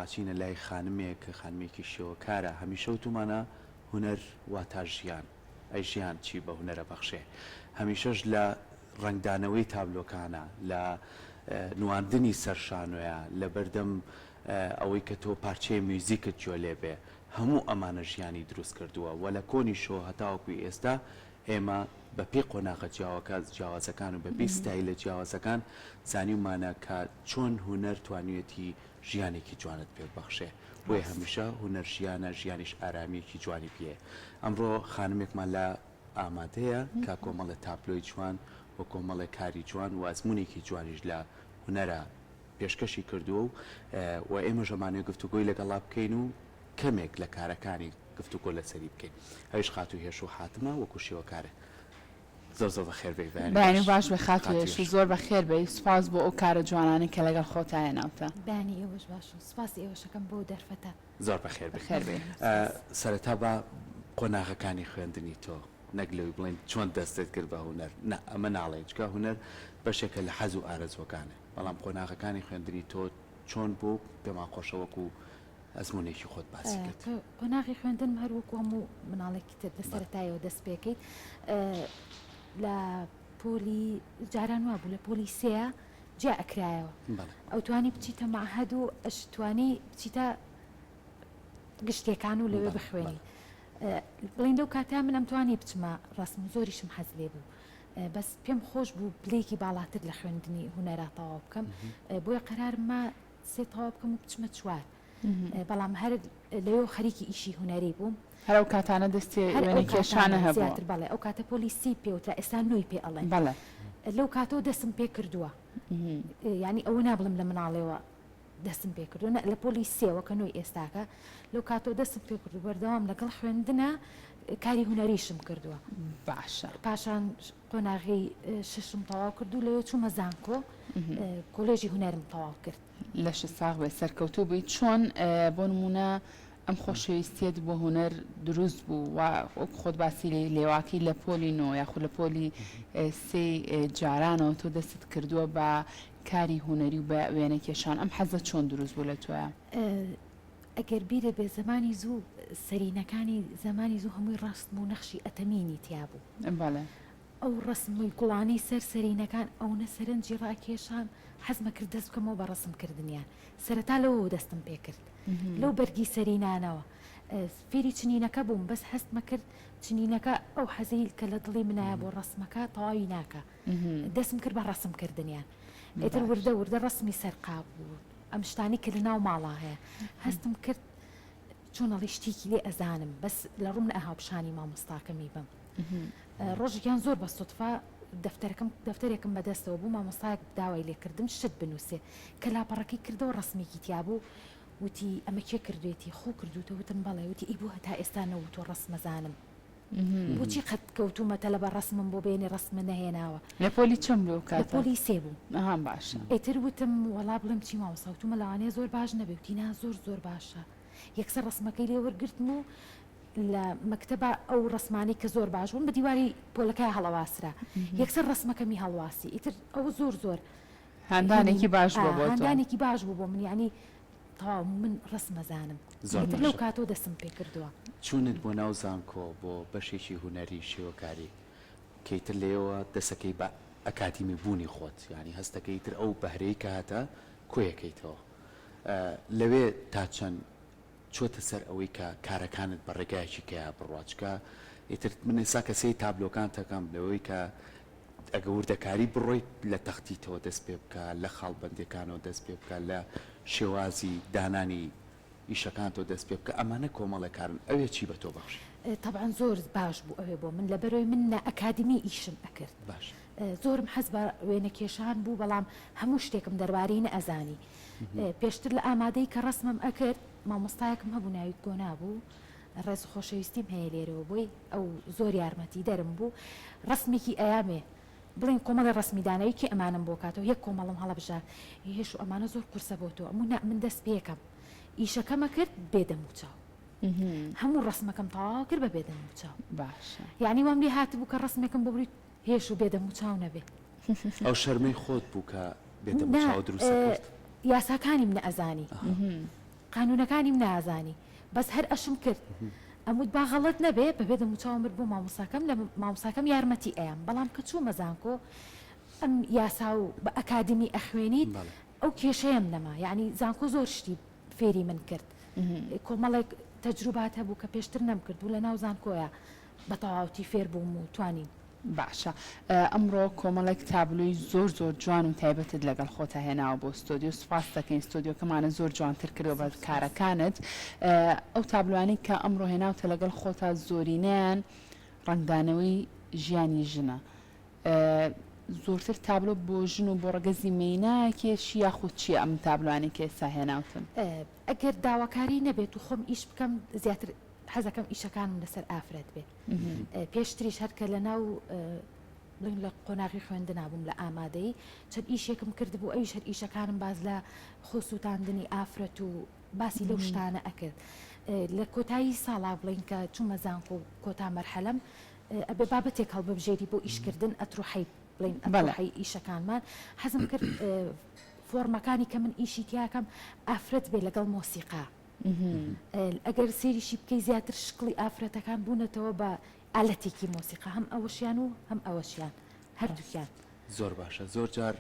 ئەچینە لای خانمێک کە خانمێکی شێوەکارە، هەمیشە وتومانە هونەر واتا ژیان، ئەی ژیان چی بە هونەر ئەبەخشێ؟ هەمیشەش لە ڕەنگدانەوەی تابلۆکانە، لە نواندنی سەر شانۆیە، لە بەردەم ئەوەی کە تۆ پارچەیە میوزیکت گوێ لێ بێ، هەموو ئەمانە ژیانی دروست کردووە و لە کۆنیشەوە هەتاوەکو ئێستا ئێمە بە پێی قۆناغە جیاوازەکان و بە پێی ستایلە جیاوازەکان زانیومانە کە چۆن هونەر توانیویەتی ژیانێکی جوانت پێ ببەخشێ بۆیە هەمیشە هونەر ژیانە ژیانیش ئارامیەکی جوانی پێیە ئەمڕۆ خانمێکمان لا ئامادەیە کە کۆمەڵێ تابلۆی جوان و کۆمەڵێ کاری جوان و ئەزمونێکی جوانیش لە هونەرا پێشکەشی کردووە و و ئێمەش ئەمانەوێ گفتوگۆی لەگەڵا بکەین و کەمێک لە کارەکانی گفتوگۆ لەسەری بکەین ئەویش خاتوو هێشوو حاتمە وەکو شێوەکارێ زۆر زۆر بەخێر بێی بەیانی بەیانی باش باش بێ خاتوو خاتوو هێشوو هێشوو. زۆر بەخێر بێی سوپاس بۆ ئەو کارە جوانانەی کە لەگەڵ خۆتا هێناوتە. بەیانی ئێوەش باش و سوپاسی ئێوەشەکەم بۆ دەرفەتە. زۆر بەخێر بێی. بەخێر بێی. سوپاس. سەرەتا با قۆناغەکانی خوێندنی تۆ نەک لەوەی بڵێین چۆن دەستت کرد بە هونەر نا ئەمە ناڵێین چونکە هونەر بەشێکە لە حەز و ئارەزووەکانت بەڵام قۆناغەکانی خوێندنی تۆ چۆن بوو پێمان خۆشە وەکو ئەزموونێکی خۆت باسی کرد. قۆناغی خوێندنم هەر وەکو هەموو مناڵێکی تر لە سەرەتایەوە دەست پێکەیت لە پۆلی جاران وابوو لە پۆلی سێ جیا ئەکرایەوە ئەو توانی بچیتە مەعهەد و ئەشتوانی بچیتە گشتیەکان و لەوێ بخوێنی بڵین لەو کاتە من ئەمتوانی بچمە ڕسم زۆریشم حەز لێ بوو بەس پێم خۆش بوو پلەیەکی باڵاتر لە خوێندنی هونەرا تەواو بکەم بۆیە قەرارمە سێ تەواو بکەم و بچمە چوار بەڵام هەر لەوێ خەریکی ئیشی هونەری بووم. هەر ئەو کاتانە دەستی وێنە کێشانە هەبووە؟ زیاتر بەڵێ ئەو کاتە پۆلی سی پێ وترا ئێستا نۆی پێ ئەڵێن. بەڵێ. لەو کاتەوە دەستم پێ کردووە یانی ئەوە نابڵێم لە مناڵێوە دەستم پێ کردووە نە لە پۆلی سێوە کە نۆی ئێستاکە لەو کاتەوە دەستم پێ کردو بەردەوام لەگەڵ خوێندنە کاری هونەریشم کردووە. باشە. پاشان قۆناغی شەشم تەواو کرد و لەوێ چوومە زانکۆ کۆلێژی هونەرم تەواو کرد. لەشت ساغ بێت سەرکەوتوو بیت چۆن بۆ نموونە ئەم خۆشەویستیەت بۆ هونەر دروست بوو و وەک خۆت باسی لێ لێواکەی لە پۆلی نۆ یاخود لە پۆلی سێی جارانەوە تۆ دەستت کردووە بە کاری هونەری و بە وێنەکێشان ئەم حەزە چۆن دروست بوو لە تۆیا؟ ئەگەر بیرت بێ زەمانی زوو سەرینەکانی زەمانی زوو هەمووی ڕەسم و نەخشی ئەتەمینی تیا بوو. بەڵێ. ئەو ڕەسمی گوڵانەی سەر سەرینەکان ئەونە سەرنجی ڕاکێشام حەزمە کرد دەست بکەمەوە بە ڕەسم کردنیان سەرەتا لەوەوە دەستم پێ کرد لەو بەرگی سەرینانەوە فێری چنینەکە بووم بەس هەستمە کرد چنینەکە ئەو حەزەی کە لە دڵی منایە بۆ ڕەسمەکە تەواوی ناکا دەستم کرد بە ڕەسم کردنیان ئیتر وردە وردە ڕەسمی سەر قاپ بوو ئەم شتانەی کە لە ناو ماڵا هەیە هەستم کرد چۆن ئەڵێی شتێکی لێ ئەزانم بەس لە ڕووم نەئەها پیشانی مامۆستاکەمی بەم ڕۆژێکیان زۆر بە سوتفە دەفتەرەکەم دەفتەرێکم بەدەستەوە بوو مامۆستایەک داوای لێکردم شت بنووسێ کە لاپەڕەکەی کردەوە ڕسمێکی تیا بوو وتی ئەمە کێ کردوێتی خۆ کردوتە وتم بەڵێ وتی ئی بۆ هەتا ئێستا نەوتۆ ڕسمەزانم بۆچی قەت کەوتومەتە لەبەر ڕەسمم بۆ بێنی ڕەسمە نەهێناوە. لە پۆلی چەند بووی ئەو لە کاتە؟ پۆلی سێ بووم. ئەها باشە. ئیتر وتم وەڵا بڵێم چی مامۆستا وتومە لەوانەیە زۆر باش نەبێ وتی نا زۆر زۆر باشە یەکسەر ڕەسمەکەی لێ وەرگرتم و لە مەکتەبا ئەو ڕەسمانەی کە زۆر باش بوون بە دیواری پۆلەکەیا هەڵەواسرا یەکسەر ڕەسمەکەمی هەڵواسی ئیتر ئەوە زۆر زۆر هاندانێکی باش بووە بۆ تۆ. هاندانێکی باش بوو بۆ من یانی تەواو من ڕەسمەزانم زۆر ئیتر لەو باشە. کاتەوە دەستم پێ کردووە. چوونت بۆ ناو زانکۆ بۆ بەشێکی هونەری شێوەکاری کە ئیتر لێیەوە دەسەکەی بە ئەکادیمی بوونی خۆت یانی هەستەکەی ئیتر ئەو بەهرەی کە هەتە کۆیەکەیتەوە لەوێ تا چەند چۆتە سەر ئەوەی کە کارەکانت بە ڕێگایەکی کەیا بڕوا چکە ئیتر من ئێستا کە سەیری تابلۆکانت ئەکەم لەوەی کە ئەگە وردەکاری بڕۆیت لە تەختیتەوە دەست پێ بکە، لە خاڵبەندیەکانەوە دەست پێ بکە، لە شێوازی دانانی ئیشەکانتەوە دەست پێ بکە، ئەمانە کۆمەڵێک کارن، ئەوێ چی بە تۆ بەخشی؟ تەبعەن زۆر باش بوو ئەوێ بۆ من، لەبەرئەوەی من نا ئەکادیمی ئیشم ئەکرد، باشە. زۆرم حەز بە وێنەکێشان بوو، بەڵام هەموو شتێکم دەربارەی نەئەزانی. پێشتر لە ئامادەیی کە ڕەسمم ئەکرد، مامۆستایەکم هەبوو ناوی گۆنا بوو، ڕێز و خۆشەویستیم هەیە لێرەوە بۆی ئەو زۆر یارمەتی دەرم بوو ڕەسمێکی ئەیامێ بڵێن کۆمەڵی ڕەسمی داناوی کێ ئەمانەم بۆ کاتەوە یەک کۆمەڵم هەڵەبژارد هێش و ئەمانە زۆر قورسە بۆ تۆ ئەموو نا من دەست پێکەم ئیشەکەمە کرد بێ دەموچاو هەموو ڕەسمەکەم تەواو کرد بە بێ دەموچاو باشە یعنی وام لێ هاتبوو کە ڕەسمێکم بۆ بڕی هێش و بێ دەموچاو نەبێ ئەو شەرمەی خۆت بوو کە بێ دەموچاو دروستە کرد یاساکانیم نەئەزانی. قانونەکانیم نازانی بەس هەر ئەشم کرد ئەموت با غەڵەت نەبێ بەبێ دەموچاوم برد بۆ مامۆستاکەم لە مامۆستاکەم یارمەتی ئەیام بەڵام کە چوومە زانکۆ ئەم یاسا و بە ئەکادمی ئەخوێنیت ئەو کێشەیەم نەما یعنی زانکۆ زۆر شتی فێری من کرد کۆمەڵێک تەجروبات هەبوو کە پێشتر نەمکرد و لە ناو زانکۆیە بە تەواوەتی فێر بووم و توانیم. باشە ئەمڕۆ کۆمەڵێک تابلۆی زۆر زۆر جوان و تایبەتت لەگەڵ خۆتا هێناوە بۆ ستۆدیۆ سوپاست دەکەین ستۆدیۆکەمانت زۆر جوانتر کردوە بە کارەکانت ئەو تابلۆانەی کە ئەمڕۆ هێناوتە لەگەڵ خۆتا زۆرینەیان ڕەنگدانەوەی ژیانی ژنە زۆرتر تابلۆ بۆ ژن و بۆ ڕەگەزی مێینە کێشی یاخود چییە ئەم تابلۆانەی کە ئێستا هێناوتن؟ ئەگەر داواکاری نەبێت و خۆم ئیش بکەم زیاتر حەزەکەم ئیشەکانم لەسەر ئافرەت بێت پێشتریش هەر کە لە ناو بڵین لە قۆناغی خوێندنا بووم لە ئامادەی چەند ئیشێکم کردبوو ئەویش هەر ئیشەکانم باز لە خۆسووتاندنی ئافرەت و باسی لەو شتانە ئەکرد لە کۆتایی ساڵا بڵین کە چوومە زانکۆ کۆتا مەرحەلەم ئەبێ بابەتێک هەڵببژێری بۆ ئیشکردن ئەتروحەی بڵین ئەتروحەی ئیشەکانمان حەزم کرد فۆرمەکانی کە من ئیشی تیاکەم ئافرەت بێ لەگەڵ مۆسیقا ئەگەر سێریشی بکەی زیاتر شکڵی ئافرەتەکان بوونەتەوە بە ئالەتێکی مۆسیقا هەم ئەوەشیان و هەم ئەوەشیان هەردووکیان. زۆر باشە زۆر جار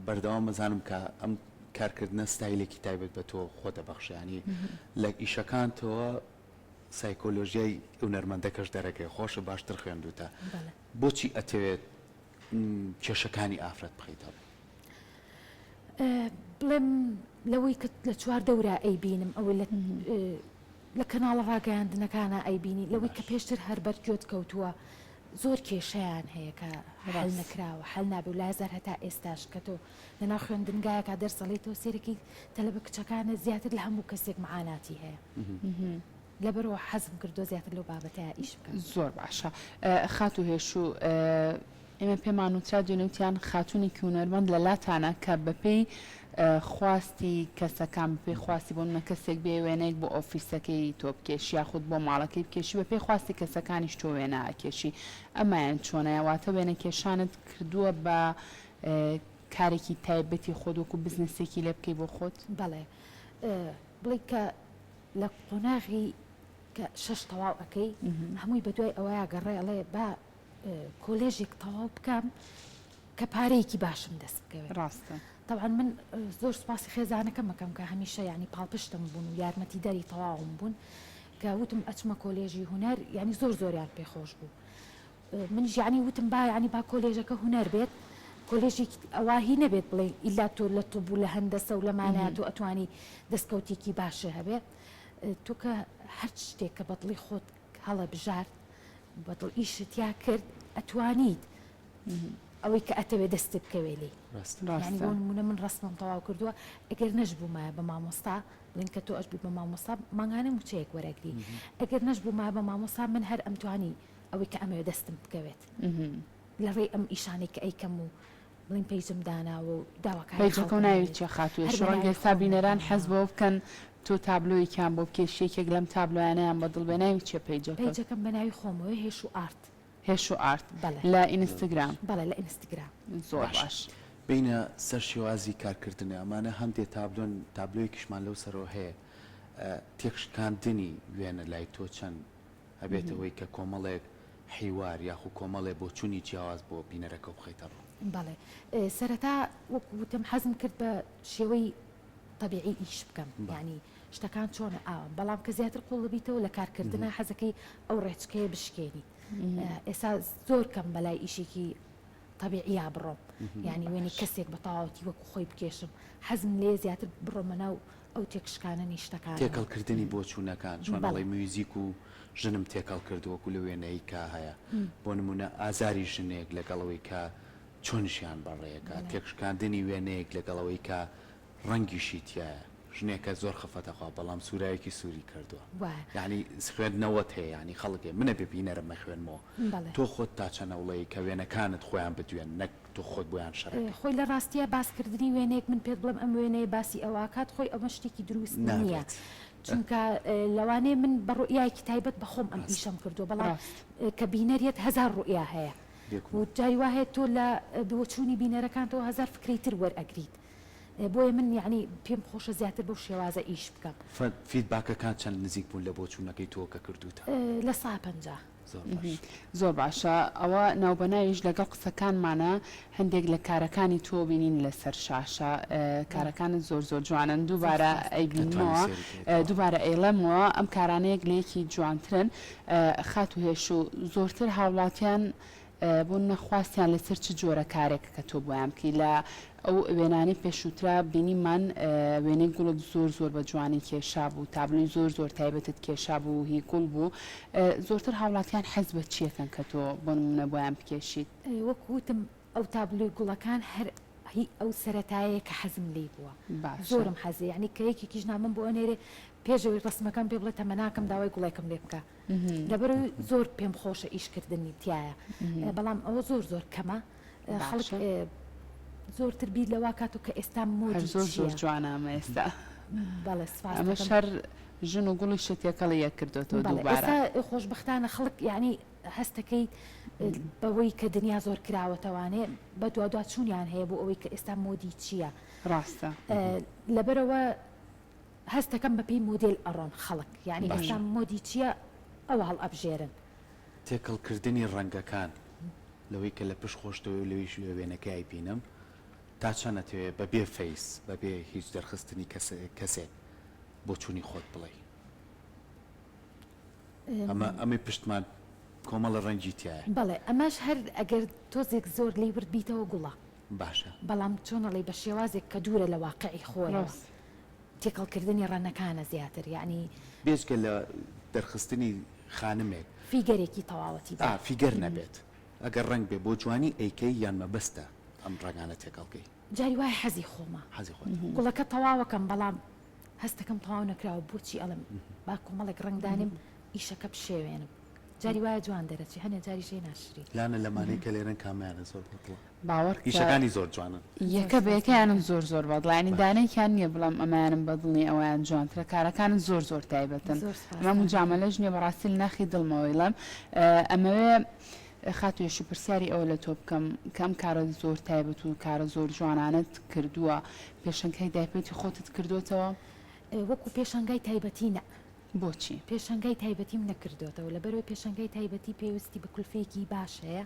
بەردەوام ئەزانم کە ئەم کارکردنە ستایلێکی تایبەت بە تۆ خۆت ئەبەخشێ یانی لە ئیشەکانتەوە سایکۆلۆژیای هونەرمەندەکەش دەرەکەوێ خۆشە باشتر خوێندوتە بۆچی ئەتەوێت کێشەکانی ئافرەت بخەیتە ڕوو؟ بڵێم لەوەی کە لە چوار دەورا ئەیبینم ئەوەی لە لە کەناڵە ڕاگەیاندنەکانە ئەیبینی لەوەی کە پێشتر هەر بەر گوێت کەوتووە زۆر کێشەیان هەیە کە حل نەکراوە حل نابێ و لازار هەتا ئێستاش کە تۆ لەناو خوێندنگایەکە دەرسەڵیتەوە سێرەکی تەلەبە کچەکانە زیاتر لە هەموو کەسێک معاناتی هەیە لەبەرەوە حەزم کردووە زیاتر لەو بابەتەیا ئیش بکەم. زۆر باشە خاتوو هێشوو ئێمە پێمان وترا دوێنێ وتیان خاتوونێکی هونەرمەند لە لاتانە کە بەپێی خواستی کەسەکان بەپێی خواستی بۆ نمونە کەسێک بێ وێنەیەک بۆ ئۆفیسەکەی تۆ بکێشی یاخود بۆ ماڵەکەی بکێشی بەپێی خواستی کەسەکانیش تۆ وێنە ئەکێشی ئەمایان چۆنە واتە وێنەکێشانت کردووە بە کارێکی تایبەتی خۆت وەکو بزنسێکی لێ بکەی بۆ خۆت؟ بەڵێ بڵێ کە لە قۆناغی کە شەش تەواو ئەکەی هەمووی بە دوای ئەوەیا گەڕێ ئەڵێ با کۆلێژێک تەواو بکەم کە پارەیەکی باشم دەست بکەوێت ڕاستە طبعا من زۆر سوپاسی خێزانەکەم ئەکەم کە هەمیشە یعنی پاڵپشتم بوون و یارمەتی دەری تەواوم بوون کە وتم ئەچمە کۆلێژی هونەر یعنی زۆر زۆریان پێخۆش بوو منیش یەعنی وتم با یەعنی با کۆلێژەکە هونەر بێت کۆلێژێکی ئەوا هی نەبێت بڵێ ئیلا تۆ لە طب و لە هەندەسە و لەمانەیە تۆ ئەتوانی دەستکەوتێکی باشە هەبێ تۆ کە هەر شتێک کە بەدڵی خۆت هەڵە بژارد بەدڵ ئیشت یا کرد ئەتوانیت ئەوەی کە ئەتەوێ دەستت بکەوێ لێی یانی بۆ نمونە من ڕەسمم تەواو کردووە ئەگەر نەشبوومایە بە مامۆستا بڵین کە تۆ ئەشبووی بە مامۆستا مانگانە موچەیەک وەرەگری ئەگەر نەشبوومایە بە مامۆستا من هەر ئەمتوانی ئەوەی کە ئەمەوێ دەستم بکەوێت لە ڕێی ئەم ئیشانەی کە ئەیکەم و بڵین page م داناوە و داواکاری page ەکە و خەڵکم ناوی هەبێت چیە خاتوو هەر هێشوو بە ڕەنگە ناوی ئێستا خۆمە بینەران حەز داناوە بەوە بکەن تۆ تابلۆیەکیان بۆ بکێشی یەکێک لەم تابلۆیانەیان بە دڵ بێ ناوی چیە page ەکەت؟ page ەکەم بە ناوی خۆمەوە هێشوو ئارت. هێشوو ئارت بەڵێ لە ئینستگرام؟ بەڵێ لە ئینستگرام. زۆر باشە باش. بێینە سەر شێوازی کارکردنە ئەمانە هەندێ تابلۆن تابلۆیەکیشمان لەو سەرەوە هەیە تێکشکاندنی وێنە لای تۆ چەند ئەبێتە هۆی کە کۆمەڵێک حیوار یاخو کۆمەڵێ بۆچونی جیاواز بۆ بینەرەکەو بخەیتە ڕوو. بەڵێ سەرەتا وەکو وتم حەزم کرد بە شێوەی تەبیعی ئیش بکەم یانی شتەکان چۆنە ئاوان بەڵام کە زیاتر قوڵ دەبیتەوە لە کارکردنا حەزەکەی ئەو ڕێچکەیە بشکێنیت ئێستا زۆر کەم بەلای ئیشێکی تەبیعیا بڕۆم یانی وێنەی کەسێک بە تەواوەتی وەکو خۆی بکێشم حەزم لێ زیاتر بڕۆمە ناو ئەو تێکشکانەنی شتەکانەوە. تێکەڵ کردنی بۆچوونەکان چۆن بەڵێ. ئەڵێی میوزیک و ژنم تێکەڵ کرد وەکو لە وێنەی کە هەیە بۆ نموونە ئازاری ژنێک لەگەڵ ئەوەی کە چۆن ژیان بەڕێکا بەڵێ. تێکشکاندنی وێنەیەک لەگەڵ ئەوەی کە ڕەنگیشی تیایە ژنێکە زۆر خەفەتە خوا بەڵام سوراوێکی سوری کردوە وایە. یانی خوێندنەوەت هەیە یانی خەڵک هەیە من ئەبێ بینەرم مەخوێنمەوە بەڵێ. تۆ خۆت تا چەند ئەوڵێی کە وێنەکانت خۆیان بدوێن نەک تۆ خۆت بۆیان شەرەکەی. خۆی لە ڕاستیا باس کردنی وێنەیەک من پێت بڵێم ئەم وێنەیە باسی ئەوە ئەکات خۆی ئەمە شتێکی دروست نییە نابێت. چونکە لەوانەیە من بە ڕوئیایەکی تایبەت بە خۆم ئەم ڕاستە. ئیشەم کردووە بەڵام ڕاست. کە بینەر یەت هەزار ڕوئیا هەیە و بێگومان. جاری وا هەیە تۆ لە بۆچوونی بینەرەکانتەوە هەزار فکرەی تر وەرئەگریت. بۆیە من یەعنی پێم خۆشە زیاتر بەو شێوازە ئیش بکەم. feedback ەکان چەند نزیک بوون لە بۆچوونەکەی تۆ کە کردووتە؟ لە سا 50. زۆر باش. زۆر باشە ئەوە ناوبەناویش لەگەڵ قسەکانمانە هەندێک لە کارەکانی تۆ بینین لەسەر شاشە کارەکانت زۆر زۆر جوانن دووبارە ئەیبینمەوە دووبارە ئەیڵێمەوە ئەم کارانە یەک لە یەکی جوانترن خاتوو هێشوو زۆرتر هاوڵاتیان بۆ نمونە خواستیان لەسەر چ جۆرە کارێکە کە تۆ بۆیان بکەی لە ئەو وێنانەی پێشووترا بینیمان وێنەی گوڵت زۆر زۆر بە جوانی کێشا بوو تابلۆی زۆر زۆر تایبەتت کێشا بوو هی گوڵ بوو زۆرتر هاوڵاتیان حەز بە چیەکەن کە تۆ بۆ نمونە بۆیان بکێشیت؟ وەک وتم ئەو تابلۆی گوڵەکان هەر هی ئەو سەرەتایەیە کە حەزم لێی بووە باشە. زۆرم حەزێ یانی کە یەکێکیش نامەم بۆ ئەنێرێ پێش ئەوەی ڕەسمەکەم پێ بڵێ تەمەناکەم داوای گوڵێکم لێ بکە لەبەرئەوەی زۆر پێم خۆشە ئیش کردنی تیایە بەڵام ئەوە زۆر زۆر کەمە خەڵک زۆرتر بیر لەوە کاتۆ کە ئێستا مۆدی زۆر زۆر جوانە ئەمە ئێستا بەڵێ سپاس ئەمە شەر ژن و گوڵی شە تێکەڵی یەک کردوێتەوە دووبارە خۆشببختانە خەڵک یعنی هەستەکەی بەوەی کە دنیا زۆر کراوەتەوانێ بە دوادا چوونیان هەیە بۆ ئەوەی کە ئێستا مۆدی چییە ڕاستە لەبەرەوە هەست دەکەم بە پێی مۆدێل ئەڕۆن خەڵک یانی باشە. ئێستا مۆدی چیە ئەوە هەڵئەبژێرن. تێکەڵ کردنی ڕەنگەکان لەوەی کە لە پشت خۆشتەوەی و لەویش لە وێنەکەی ئەیبینم تا چەند ئەتەوێ بە بێ face بە بێ هیچ دەرخستنی کەسێک بۆچوونی خۆت بڵێی ئەمە ئەمەی پشتمان کۆمەڵە ڕەنگی تیایە. بەڵێ ئەمەش هەر ئەگەر تۆزێک زۆر لێی ورد بیتەوە گوڵە. باشە. بەڵام چۆن ئەڵێی بە شێوازێک کە دوورە لە واقعی خۆیەوە. تێکەڵ کردنی ڕەنەکانە زیاتر یەعنی. بێجگە لە دەرخستنی خانمێک. figure ێکی تەواوەتی بێت. ئا figure نەبێت ئەگەر ڕەنگ بێ بۆ جوانی ئەیکەی یان مەبەستە ئەم ڕەنگانە تێکەڵ کەی؟ جاری وایە حەزی خۆمە. حەزی خۆتە. گوڵەکە تەواوەکەم بەڵام هەستەکەم تەواو نەکراوە بۆچی ئەڵێم با کۆمەڵێک ڕەنگ دانێم ئیشەکە بشێوێنم. جاری وایە جوان دەرەچێ هەنێ جاریش هەیە ناشرین. لانە لەمانەی کە لێرەن کامەیانە زۆر بەدڵە؟ باوەڕکە ئیشەکانی زۆر جوانن. یەکە بە یەکەیانم زۆر زۆر بەدڵە یانی دانەیەکیان نییە بڵێم ئەمەیانم بەدڵ نییە ئەوەیان جوانترە کارەکانت زۆر زۆر تایبەتن زۆر سوپاس ئەمە دەکەم. موجامەلەش نییە بەڕاستی لە ناخی دڵمەوە ئەیڵێم ئەمەوێ خاتوو یەشو پرسیاری ئەوە لە تۆ بکەم کە ئەم کارە زۆر تایبەت و کارە زۆر جوانانەت کردووە پێشەنگای تایبەتی خۆتت کردۆتەوە؟ وەکو پێشانگای تایبەتی نا. بۆچی؟ پێشەنگای تایبەتیم نەکردۆتەوە لەبەرئەوەی پێشەنگای تایبەتی پێوستی بە کولفەیەکی باش هەیە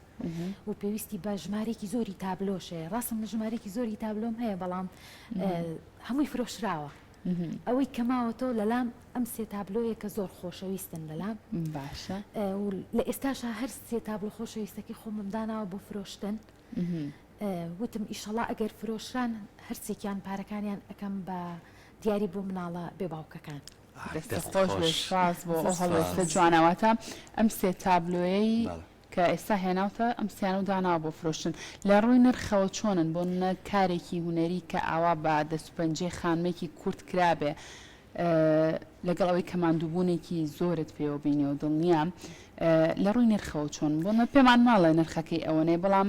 و پێویستی بە ژمارەیەکی زۆری تابلۆش هەیە ڕاستە من ژمارەیەکی زۆری تابلۆم هەیە بەڵام هەمووی فرۆشراوە ئەوەی کە ماوەتەوە لەلام ئەم سێ تابلۆیە کە زۆر خۆشەویستن لەلام باشە و لە ئێستاشا هەر سێ تابلۆ خۆشەویستەکەی خۆمم داناوە بۆ فرۆشتن وتم ئیشەڵا ئەگەر فرۆشران هەرسێکیان پارەکانیان ئەکەم بە دیاری بۆ مناڵە بێ باوکەکان. دەستت خۆش بێت سوپاس بۆ ئەو هەڵوێستە جوانە واتە ئەم سێ تابلۆیەی کە ئێستا هێناوتە ئەم سیانە و داناوە بۆ فرۆشتن لە ڕووی نرخەوە چۆنن بۆ نمونە کارێکی هونەری کە ئاوا بە دەست و پەنجەی خانمێکی کورد کرابێ لەگەڵ ئەوەی کە ماندووبوونێکی زۆرت پێوە بینیەوە دڵنیام لە ڕووی نرخەوە چۆن بۆ نمونە پێمان ماڵێ نرخەکەی ئەوەنەیە بەڵام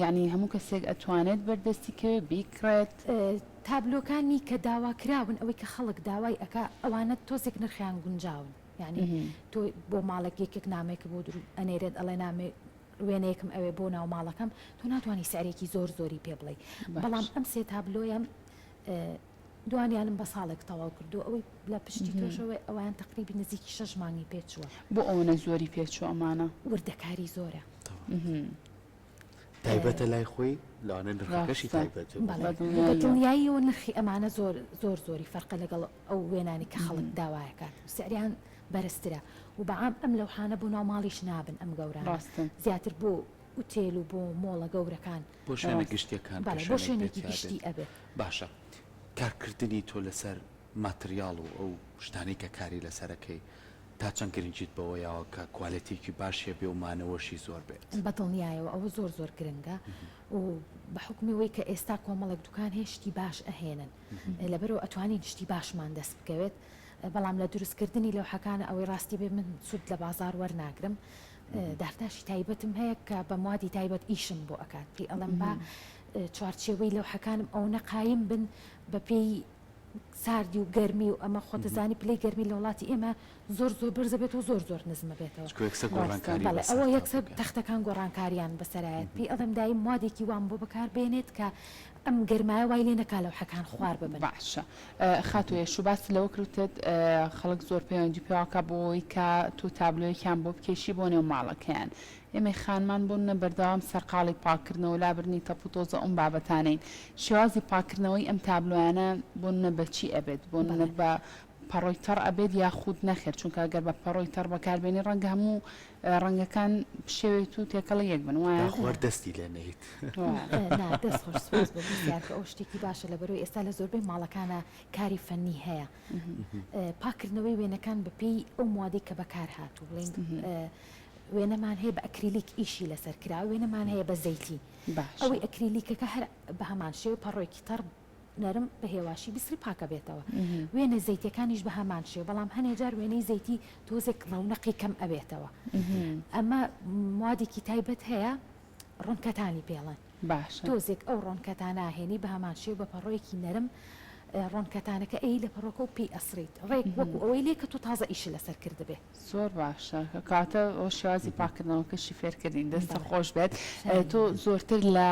یعنی هەموو کەسێک ئەتوانێت بەردەستی کەوێ بیکڕێت. تابلۆکانی کە داواکراون ئەوەی کە خەڵک داوای ئەکا ئەوانە تۆزێک نرخیان گونجاون یانی تۆ بۆ ماڵێک یەکێک نامەیەکە بۆ درو ئەنێرێت ئەڵێ نامێ وێنەیەکم ئەوێ بۆ ناو ماڵەکەم تۆ ناتوانانی سعرێکی زۆر زۆری پێ بڵێ بەڵام ئەم سێ تابلۆیەم دوانیانم بە ساڵێک تەواو کردو ئەوەی لە پشتی تۆشەوەی ئەویان تقریبی نزیکی شەش مانگی پێچووە بۆ ئەوەنە زۆری پێچوو ئەمانە وردەکاری زۆرە تایبەتە لای خۆی لەوانەیە نرخەکەشی ڕاستە. تایبەت بێ. بەڵێ بە دڵنیاییەوە. بە دڵنیاییەوە نرخی ئەمانە زۆر زۆر زۆری فەرقە لەگەڵ ئەو وێنانەی کە خەڵک داوایەکات و سعریان بەرزترە و بە عام ئەم لەوحانە بۆ ناو ماڵیش نابن ئەم گەورانە ڕاستە. زیاتر بۆ ئوتێل و بۆ مۆڵە گەورەکان بۆ شوێنە ڕاستە. گشتیەکان کە بەڵێ بۆ شوێنێک بێت شوێنێکی تیا گشتی بێت. ئەبێت. باشە کارکردنی تۆ لەسەر ماتریاڵ و ئەو شتانەی کە کاری لەسەرەکەی تا چەند گرنگیت بەوە یاوە کە کوالێتیەکی باشی هەبێ و مانەوەشی زۆر بێت؟ بە دڵنیایەوە ئەوە زۆر زۆر گرنگە و بە حوکمی وەی کە ئێستا کۆمەڵێک دوکان هەیە شتی باش ئەهێنن لەبەرئەوە ئەتوانین شتی باشمان دەست بکەوێت بەڵام لە دروستکردنی لەوحەکانە ئەوەی ڕاستی بێ من سوود لە بازاڕ وەرناگرم دارتاشی تایبەتم هەیە کە بە موادی تایبەت ئیشم بۆ ئەکات پێی ئەڵێم با چوارچێوەی لەوحەکانم ئەونە قایم بن بەپێی ساردی و گەرمی و ئەمە خۆت دەزانی پلەی گەرمی لە وڵاتی ئێمە زۆر زۆر بەرزە بێتەوە زۆر زۆر نزمە بێتەوە چونکە یەکسەر گۆڕانکاری بەڵێ بەسەر ئەوە یەکسەر تابلۆکە. تەختەکان گۆڕانکاریان بەسەرایەت پێی ئەڵێم دایم موادێکی وام بۆ بەکار بێنێت کە. ئەم گەرمایە وای لێ نەکا لەوحەکان خوار ببن. باشە خاتوو یەشوو باست لەوە کرد وتت خەڵک زۆر پەیوەندی پێوەکا بۆ ئەوەی کە تۆ تابلۆیەکیان بۆ بکێشی بۆ نێو ماڵەکەیان ئێمەی خانمان بۆ نمونە بەردەوام سەرقاڵی پاککردنەوە لابردنی تەپ و تۆزە ئەم بابەتانەین شێوازی پاککردنەوەی ئەم تابلۆیانە بۆ نمونە بە چی ئەبێت بۆ نمونە بەڵێ. بە پەڕۆی تەڕ ئەبێت یاخود نەخێر چونکە گەر بە پەڕۆی تەڕ بەکاربێنی ڕەنگە هەموو ڕەنگەکان بشێوێت و تێکەڵی یەک بن وایە؟ یاخۆ هەر دەستی لێ نەیت. نا دەست خۆش سوپاس بۆ پرسیارکە ئەو شتێکی باشە لەبەرەوەی ئێستا لە زۆربەی ماڵەکانە کاری فەنی هەیە پاکردنەوەی وێنەکان بەپێی ئەو موادەی کە بەکار هاتوو بڵین وێنەمان هەیە بە ئەکریلیک ئیشی لەسەر کرا وێنەمان هەیە بە زەیتی ئەوەی ئەکریلیکەکە هەر بە هەمان شێوە پەڕۆیەکی تەڕ نەرم بە هێواشی بسڕی پاکەبێتەوە وێنە زەیتەکانیش بە هەمان شێوە بەڵام هەنێ جار وێنەی زەیتی تۆزێک ڕەونەقی کەم ئەبێتەوە ئەمە موادێکی تایبەت هەیە ڕۆنکەتانی پێڵێن باشە تۆزێک ئەو ڕۆنکەتانە ئەهێنی بە هەمان شێوە بە پەڕۆیەکی نەرم ڕۆنکەتانەکە ئەی لە پەڕۆکە و پێی ئەسڕیت ڕێک وەکو ئەوەی لێ کە تۆ تازە ئیشی لەسەر کردبێ. زۆر باشە کەواتە ئەوە شێوازی پاککردنەوەکەشی فێرکردین دەستت بەڵێ خۆش بێت شایانی تۆ بێت. زۆرتر لە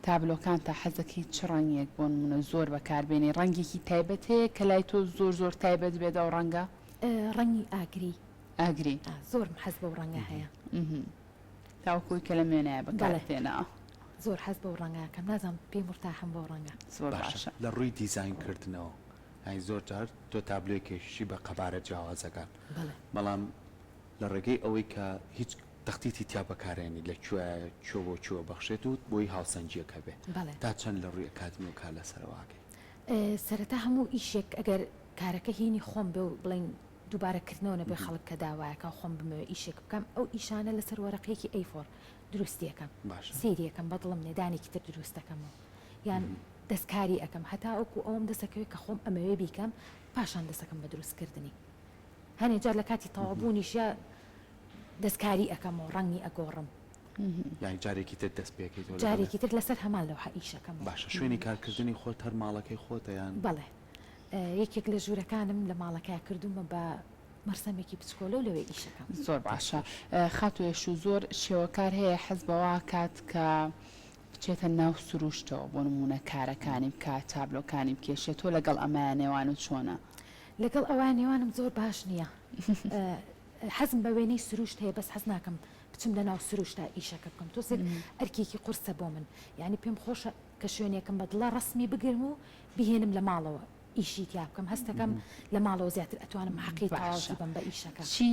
تابلۆکانتا حەزەکەی چ ڕەنگێک بۆ نمونە زۆر بەکاربێنی ڕەنگێکی تایبەت هەیە کە لای تۆ زۆر زۆر تایبەت بێت ئەو ڕەنگە؟ ڕەنگی ئاگری. ئاگری. زۆرم حەز بەو ڕەنگە هەیە. تاوەکو ئەوەی کە لەم وێنەیە بەکارت بەڵێ هێناوە. زۆر حەز بەو ڕەنگە ئەکەم نازانم پێی مورتاحم بەو ڕەنگە. زۆر باشە باشە. لە ڕووی دیزاین کردنەوە یانی زۆر جار تۆ تابلۆیەک کێشی بە قەبارە جیاوازەکان بەڵێ. بەڵام لە ڕێگەی ئەوەی کە هیچ تەختیتی تیا بەکارێنی لە کوێ کوێ بۆ کوێ بەخشێت و بۆی هاوسەنگیەک هەبێ بەڵێ. تا چەند لە ڕووی ئەکادمیەوە کار لەسەرەوە ئەکەی؟ سەرەتا هەموو ئیشێک ئەگەر کارەکە هینی خۆم بێ و بڵێین دووبارە کردنەوە نەبێ خەڵک کە داوایەکا و خۆم بمەوێ ئیشێک بکەم ئەو ئیشانە لەسەر وەرەقەیەکی A four دروستی ئەکەم باشە. سەیری ئەکەم بە دڵم نیە دانێکی تر دروست ئەکەمەوە یان دەستکاری ئەکەم هەتاوەکو ئەوەم دەست ئەکەوێ کە خۆم ئەمەوێ بیکەم پاشان دەست ئەکەم بە دروست کردنی هەنێ جار لە کاتی تەواو بوونیشیا دەستکاری ئەکەمەوە ڕەنگی ئەگۆڕم. یانی جارێکی تر دەست پێکەیتەوە لەگەڵ. جارێکی تر لەسەر هەمان لەوحە ئیش ئەکەمەوە. باشە شوێنی کارکردنی خۆت هەر ماڵەکەی خۆتە یان؟ بەڵێ یەکێک لە ژوورەکانم لە ماڵەکە کردوومە بە مەرسەمێکی بچکۆلە و لەوێ ئیش ئەکەم. زۆر باشە خاتوو یەشوو زۆر شێوەکار هەیە حەز بەوە ئەکات کە بچێتە ناو سروشتەوە بۆ نموونە کارەکانی بکات تابلۆکانی بکێشێت تۆ لەگەڵ ئەمەیا نێوانت چۆنە؟ لەگەڵ ئەوە نێوانم زۆر باش نییە حەزم بە وێنەی سروشت هەیە بەس حەز ناکەم بچم لە ناو سروشتا ئیشەکە بکەم تۆزێک ئەرکێکی قورسە بۆ من یعنی پێم خۆشە کە شوێنێکم بەدڵە ڕەسمی بگرم و بیهێنم لە ماڵەوە ئیشی تیا بکەم هەستەکەم لە ماڵەوە زیاتر ئەتوانم حەقی باشە تەواوەتی بەم بە ئیشەکە. چی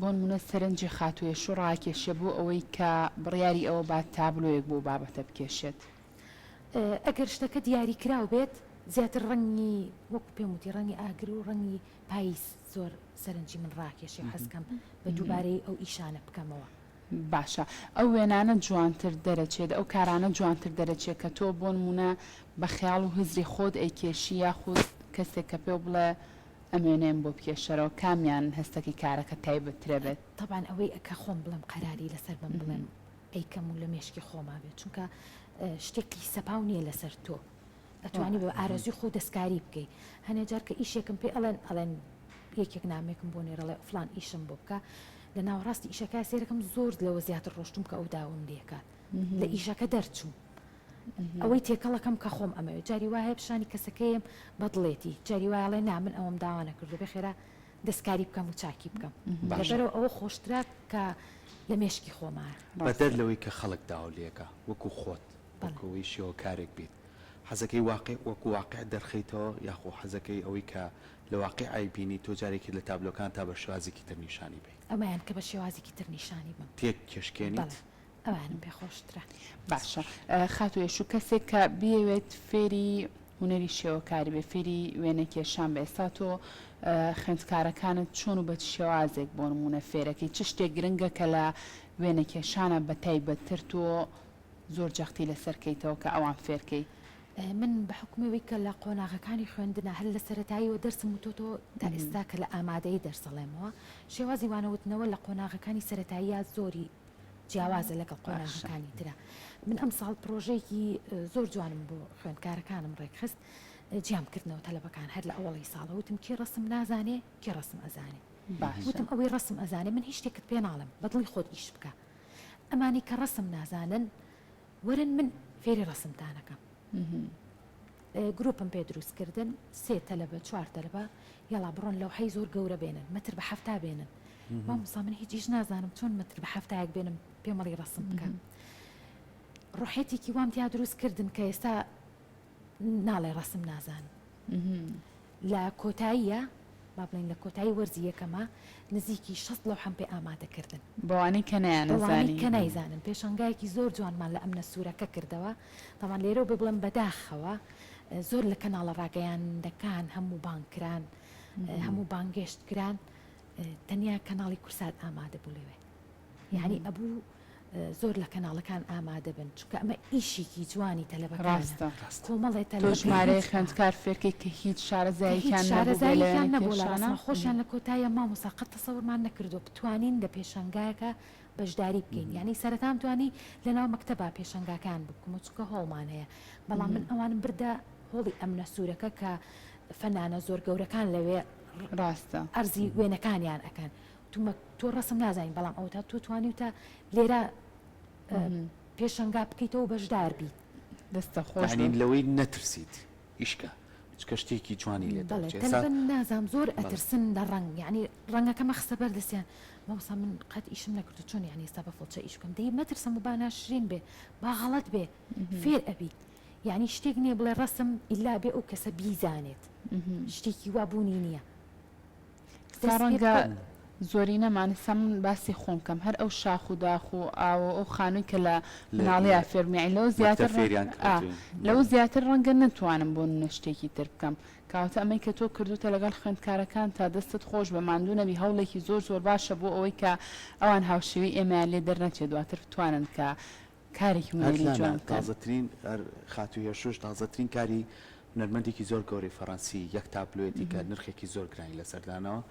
بۆ نمونە سەرنجی خاتوو یەشو ڕاکێشێ بۆ ئەوەی کە بڕیاری ئەوە بات تابلۆیەک بۆ بابەتە بکێشێت؟ ئەگەر شتەکە دیاری کراو بێت زیاتر ڕەنگی وەکو پێم وتی ڕەنگی ئاگر و ڕەنگی پاییز زۆر سەرنجی من ڕاکێشێ حەزکەم بە دووبارەی ئەو ئیشانە بکەمەوە. باشە ئەو وێنانە جوانتر دەرەچێت ئەو کارانە جوانتر دەرەچێت کە تۆ بۆ نموونە بە خەیاڵ و هزری خۆت ئەیکێشی یاخود کەسێک کە پێو بڵێ ئەم وێنەیەم بۆ بکێشەرەوە کامیان هەستەکەی کارەکە تایبەتترە بێت؟ تەبعەن ئەوەی کە خۆم بڵێم قەراری لەسەر بم بڵێم ئەیکەم و لە مێشکی خۆما بێت چونکە شتێکی سەپاو نییە لەسەر تۆ ئەتوانی بە ئارەزوی خۆ دەستکاری بکەی هەنێ جار کە ئیشێکم پێ ئەڵێن ئەڵێن یەکێک نامێکم بۆ نێرەڵێ فلان ئیشم بۆ بکە لە ناوەڕاستی ئیشەکە سێرەکەم زۆر لەوە زیاتر ڕۆشتم کە ئەو داوم لێکات لە ئیشەکە دەرچووم ئەوەی تێکەڵەکەم کە خۆم ئەمەوێت جاری وایە پیشانی کەسەکەیم بەدڵێتی جاری وایڵێ نا من ئەوەم داوا نەکردو بێ خێرا دەستکاری بکەم و چاکی بکەم لەبەرەوە ئەوە خۆشترا کە لە مێشکی خۆمایە. بەدەر لەوەی کە خەڵک داوا لێکا وەکو خۆت وەکو ئەوەی شێوەکارێک بیت حەزەکەی واقیع وەکو واقیع دەرخەیتەوە یاخۆ حەزەکەی ئەوەی کە لە واقیع ئەیبینی تۆ جارێکی لە تابلۆکانتا بە شێوازێکی تر نیشانی بەی؟ ئەمەیان کە بە شێوازێکی تر نیشانی بەم. تێک کێشکێنیت؟ بەڵێ ئەوانم پێ خۆشترە. باشە خاتوو یەشو کەسێک کە بیەوێت فێری هونەری شێوەکاری بێ فێری وێنەکێشان بێ ئێستا تۆ خوێندکارەکانت چۆن و بە چ شێوازێک بۆ نموونە فێرەکەی چ شتێک گرنگە کە لە وێنەکێشانە بە تایبەتتر تۆ زۆر جەختی لەسەر کەیتەوە کە ئەوان فێرکەی؟ من بە حوکمی ئەوەی کە لە قۆناغەکانی خوێندنا هەر لە سەرەتاییەوە دەرسم وتۆتەوە تا ئێستا کە لە ئامادەیی دەرس ئەڵێمەوە شێوازی وانەوتنەوە لە قۆناغەکانی سەرەتاییا زۆری جیاوازە لەگەڵ قۆناغەکانی ترا من ئەمساڵ پرۆژەیەکی زۆر جوانم بۆ خوێندکارەکانم ڕێکخست جیام کردنەوە تەلەبەکان هەر لە ئەوەڵی ساڵە وتم کێ ڕەسم نازانێ کێ ڕەسم ئەزانێ وتم ئەوەی ڕەسم ئەزانێ من هیچ شتێکت پێ ناڵێم بەدڵی خۆت ئیش بکە ئەمانی کە ڕەسم نازانن وەرن من فێری ڕەسمتانەکەم. گروپم پێ دروست کردن سێ تەلەبە چوار تەلەبە یاڵا بڕۆن لەوحەی زۆر گەورە بێنن مەتر بە حەفتا بێنن مامۆستا من هیچ ئیش نازانم چۆن مەتر بە حەفتایەک بێنم پێمەڵی ڕەسم بکە ڕۆحێتێکی وام تیا دروست کردن کە ئێستا ناڵێ ڕەسم نازانم لە کۆتاییە با بڵێین لە کۆتایی وەرزی یەکەما نزیکی 60 لەوحەم پێ ئامادە کردن. بەوانەی کە نەیانەزانی. کە نایزانن. پێشانگایەکی زۆر جوانمان لە ئەمنە سوورەکە کردەوە. تەبعەن لێرەوە بێ بڵێم بەداخەوە زۆر لە کەناڵە ڕاگەیاندنەکان هەموو بانگ کران، هەموو بانگێشت کران، تەنیا کەناڵی کورسات ئامادە بوو لەوێ. یانی ئەبوو زۆر لە کەناڵەکان ئامادە بن چونکە ئەمە ئیشێکی جوانی تەلەبەکانە ڕاستە کۆمەڵێ تۆ تەلەبە ژمارەیەک خوێندکار فێرکەی کە هیچ کە هیچ شارەزاییەکیان نەبوو بێ لە شارەزاییەکیان وێنە نەبوو لە کێشانە ڕەسما خۆشیان لە کۆتاییە مامۆستا قەت تەسەورمان نەکردووە بتوانین لە پێشەنگایەکا بەشداری بکەین یانی سەرەتا ئەمتوانی لەناو مەکتەبا پێشەنگاکان بکەم و چونکە هۆڵمان هەیە بەڵام من ئەوانم بردە هۆڵی ئەمنە سوورەکە کە فەنانە زۆر گەورەکان لەوێ ڕاستە ئەرزی وێنەکانیان ئەکەن وتومە تۆ ڕەسم نازانی بەڵام ئەوەتا تۆ توانیوتە لێرە پێشەنگا بکەیتەوە بەشدار بیت. دەستە خۆش یانی لەوەی نەترسیت ئیشکە چکە شتێکی جوانی لێ بەڵێ تەلبەن نازام زۆر ئەترسن لە ڕەنگ یعنی ڕەنگەکەمە خستە بەر دەستیان مامۆستا من قەت ئیشم نەکردو چۆن یعنی ئێستا بە فڵچە ئیش بکەم دەی مەترسم و با ناشرین بێ با غەڵەت بێ فێر ئەبیت یعنی شتێک نییە بڵێ ڕەسم ئیلا بێ ئەو کەسە بیزانێت شتێکی وا بوونی نییە. سا ڕەنگە زۆرینەمان سا من باسی خۆم کەم هەر ئەو شاخ و داخ و ئاوە و ئەو خانووی کە لە مناڵیا فێربووم یانی لەوە زیاتر ئا لەوە زیاتر ڕەنگە نەتوانم بۆ نمونە شتێکی تر بکەم کەواتە ئەمەی کە تۆ کردوتە لەگەڵ خوێندکارەکان تا دەستت خۆش بە ماندوو نەبی هەوڵێکی زۆر زۆر باشە بۆ ئەوەی کە ئەوان هاوشێوەی ئێمەیان لێ دەرنەچێت دواتر بتوانن کە کارێکی هەر هونەری لانا جوان بکەن. تازەترین هەر خاتوو هێرشوش تازەترین کاری هونەرمەندێکی زۆر گەورەی فەڕەنسی یەک تابلۆیەتی کە نرخێکی زۆر گرانی لەسەر داناوە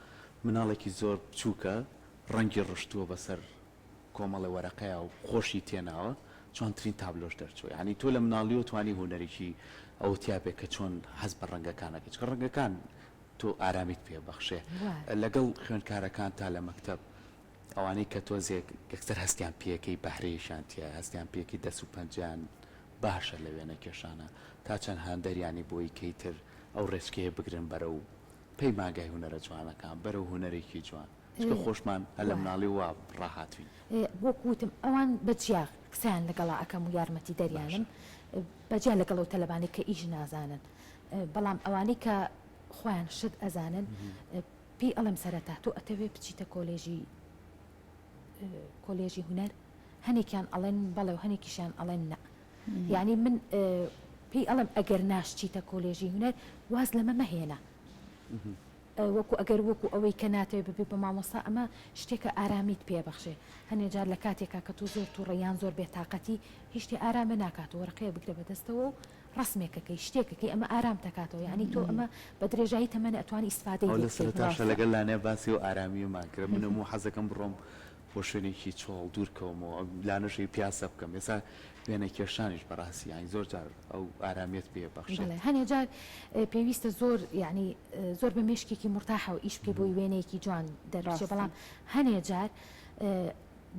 مناڵێکی زۆر بچووکە ڕەنگی ڕشتووە بەسەر کۆمەڵێ وەرەقەیا و خۆشی تێناوە جوانترین تابلۆش دەرچووە یانی تۆ لە مناڵیەوە توانی هونەرێکی ئەوە تیا بێ کە چۆن حەز بە ڕەنگەکان ئەکەی چونکە ڕەنگەکان تۆ ئارامیت پێ بەخشێ لەگەڵ خوێندکارەکان تا لە مەکتەب ئەوانەی کە تۆزێک یەکسەر هەستیان پێکەی بەهرەیەکیان تیایە هەستیان پێکەی دەست و پەنجەیان باشە لە وێنە کێشانە تا چەند هاندەریانی بۆی کەی تر ئەو ڕێچکەیە بگرن بەرەو پەیمانگای هونەرە جوانەکان بەرەو هونەرێکی جوان چونکە خۆشمان هەر لە مناڵی وا ڕاهاتوین. وەک وتم ئەوان بە جیا قسەیان لەگەڵا ئەکەم و یارمەتی دەریانم بە جیا لەگەڵ ئەو تەلەبانەی کە ئیش نازانن بەڵام ئەوانەی کە خۆیان شت ئەزانن پێی ئەڵێم سەرەتا تۆ ئەتەوێ بچیتە کۆلێژی کۆلێژی هونەر هەنێکیان ئەڵێن بەڵێ و هەنێکیشیان ئەڵێن نا یعنی من پێی ئەڵێم ئەگەر ناشچیتە کۆلێژی هونەر واز لەمە مەهێنە وەکو ئەگەر وەکو ئەوەی کە ناتەوێت ببی بە مامۆستا ئەمە شتێکە ئارامیت پێبەخشێ هەنێ جار لە کاتێکا کە تۆ زۆر تووڕە یان زۆر بێتاقەتی هیچ شتێ ئارامە ناکات و وەرەقەیە بگرە بەدەستەوە و ڕەسمێکەکەی شتێکەکەی ئەمە ئارامت ئەکاتەوە یانی تۆ ئەمە بە درێژایی تەمەنت ئەتوانی ئیسفادەی ئەوە لێ لە بکەی. سەرەتاشا ڕاستە. لەگەڵ لانە باسی ئەو ئارامیەمان کرد من هەموو حەزەکەم بڕۆم بۆ شوێنێکی چۆڵ دوور کەومەوە لانەش هەیە پیاسە بکەم ئێستا وێنە کێشانیش بەڕاستی یانی زۆر جار ئەو ئارامیەت پێ بەخشێت. بەڵێ هەنێ جار پێویستە زۆر یانی زۆر بە مێشکێکی مورتاحەوە ئیش بکەی بۆی وێنەیەکی جوان دەربچێ ڕاستە. بەڵام هەنێ جار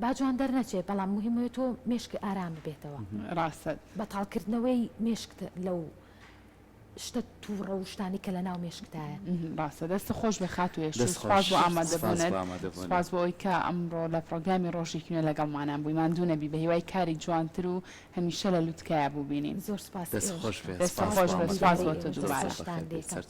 با جوان دەرنەچێ بەڵام موهیمەوە تۆ مێشک ئارام ببێتەوە. ڕاستە. بەتاڵکردنەوەی مێشکت لەو شتە توڕە و شتانەی کە لەناو مێشکتایە. ڕاستە دەستت خۆش بێ خاتوو هێشوو دەست سوپاس خۆش بۆ سوپاس ئامادەبوونت بۆ ئامادەبوونت. سوپاس بۆ ئەوەی کە ئەمڕۆ لە پڕۆگرامی ڕۆژێکی نوێ لەگەڵمانان بووی ماندوو نەبی بەهیوای کاری جوانتر و هەمیشە لە لوتکەیا ببینین. زۆر سوپاس دەست ئێوەش خۆش بکەم. بێ دەست سوپاس خۆش بۆ بێ سوپاس ئامادەبوونت بۆ تۆ دەست دووبارە. خۆش بەخێر بێی سەرچاو.